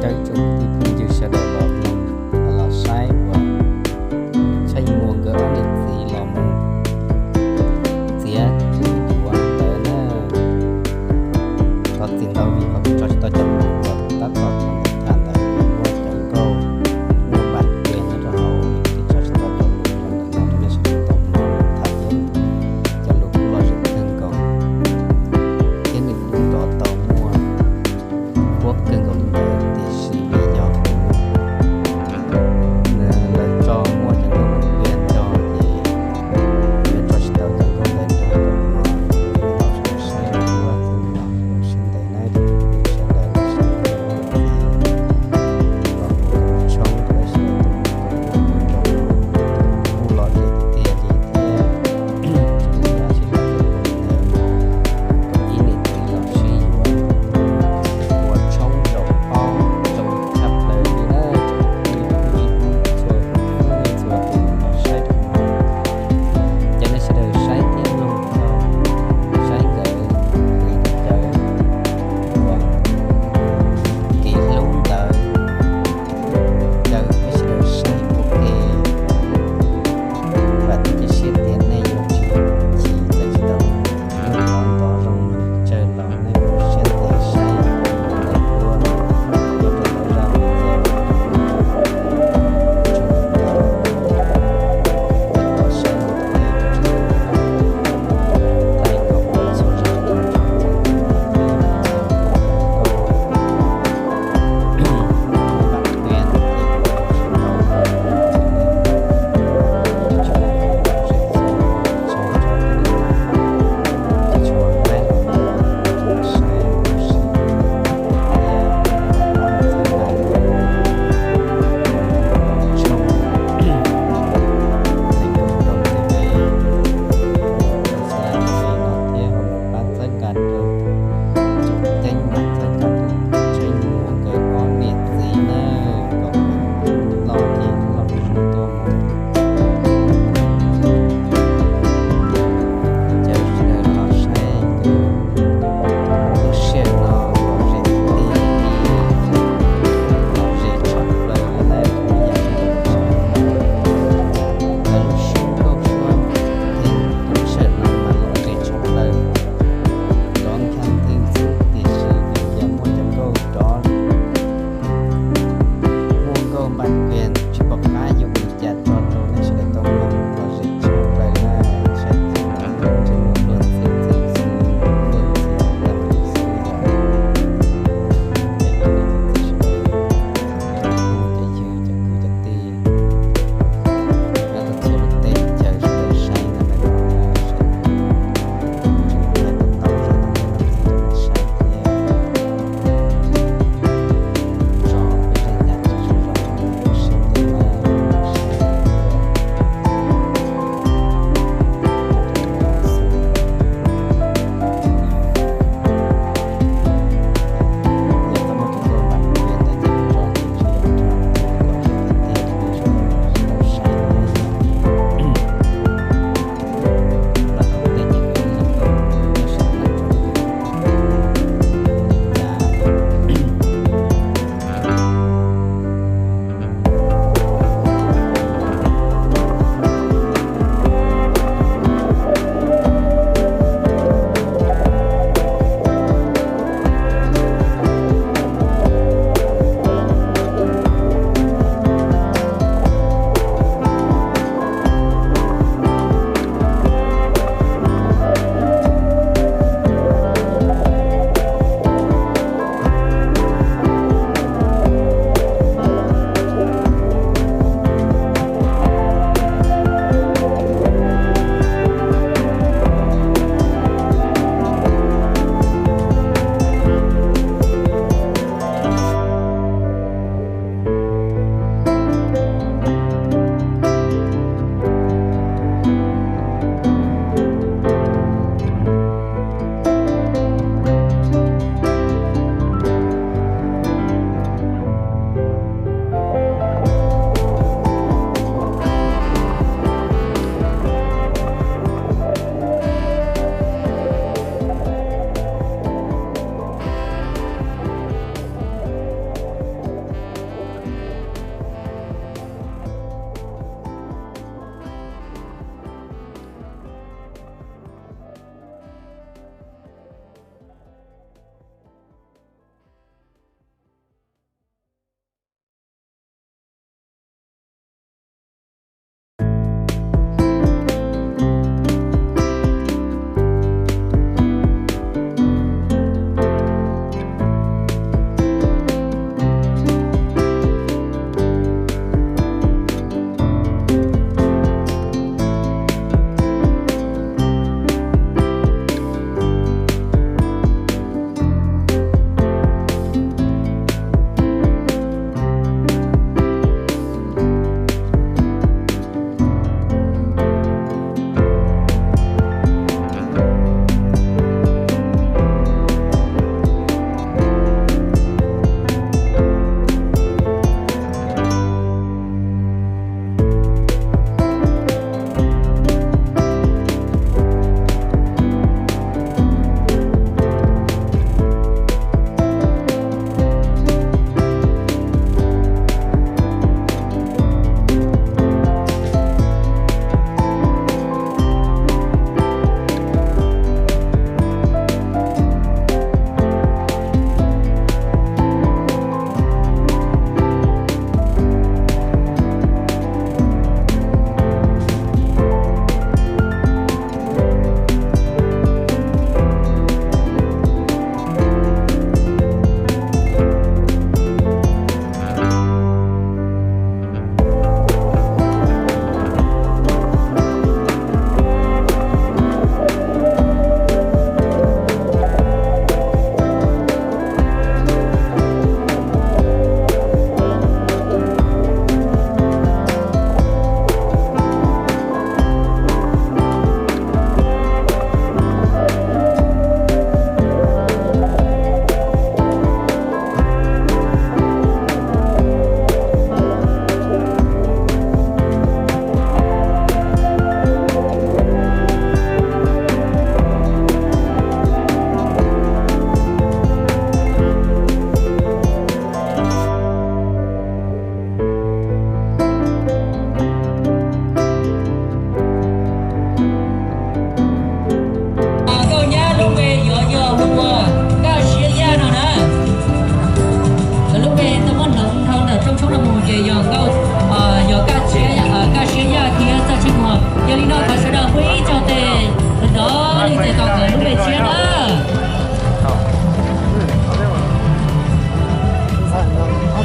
rau ib tsoom kwv tij phooj ywg sawv daws los mloog, los saib uas Tsheej Muas nkawd ob niam txiv los mus txiav cov ntawd na. Thov txim ntau vim qhov kuv tso tsis tau cov lus uas tab tom tham ntawd, muaj cov nkauj, muaj npam kiag nyob rau hauv, kuv tso tsis tau cov lus uas ntawm no rau nej sawv daws tau mloog tham thiab. Cov lus kuj lom zem kawg nkaus thiab nws kuj rov tau muaj huab kawg nkaus li ntawd, tiam sis vim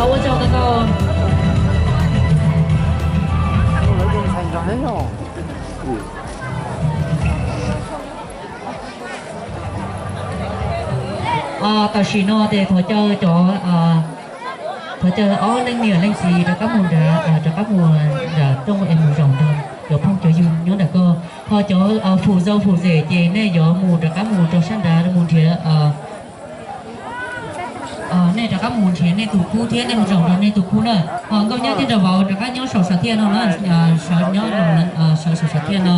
Ua tsaug ntau ntau. Tam sim no ces thov caw cov, thov caw ob leej niam leej txiv rov qab mus nram, rov qab mus nram rooj es mus zaum nrog cov phooj cov ywg nyob nram koj. Ho cov fum zau fum zem ces nej yuav mus rov qab mus rau sab nrad mus nrhiav, nej rov qab mus nrhiav nej tus khub thiab nej mus zaum nrog nej tus khub na. Ho Nkauj Nyab thiab Nraug Vauv rov qab nyob saum sam thiaj no na, sawv nyob, sawv saum sam thiaj no.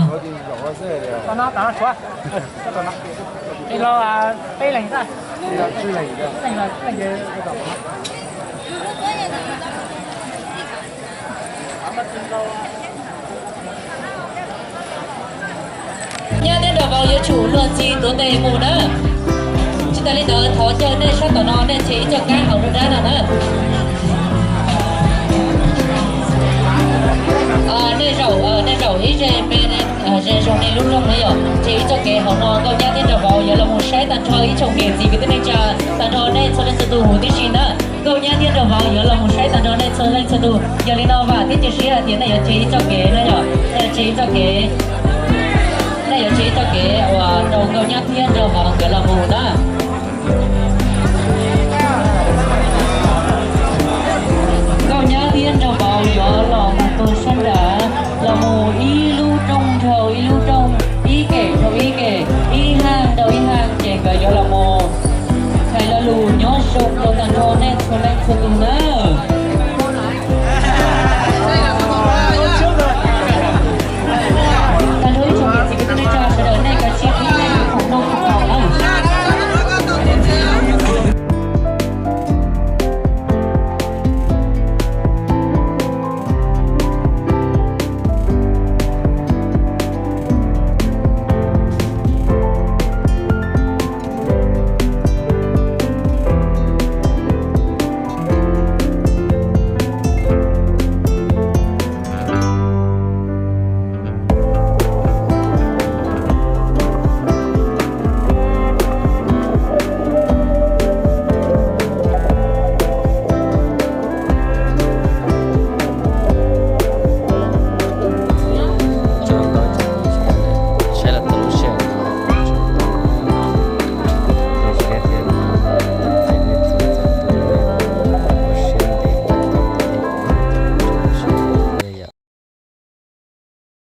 Nyab thiab Nraug Vauv yuav tsum luag ntxhi tuav tes mus na. Tsis tas li ntawd thov caw nej sab tom no nej cia ib co kab hauv rau dab no na. Nej zaum, nej zaum ib ze me, ze zoo nej lub rooj na yom, cia ib co kev hauv no Nkauj Nyab thiab Nraug Vauv yuav los mus saib tag nrho ib tsoom niam txiv kwv tij neej tsa, tag nrho nej txhua leej txhua tus huv tib si na. Nkauj Nyab thiab Nraug Vauv yuav los mus saib tag nrho nej txhua leej txhua tus. Yog li no vam thiab cia siab hais tias nej yuav cia ib co kev na yom, nej cia ib co kev, nej yuav cia ib co kev uas rau Nkauj Nyab thiab Nraug Vauv nkawd los mus na.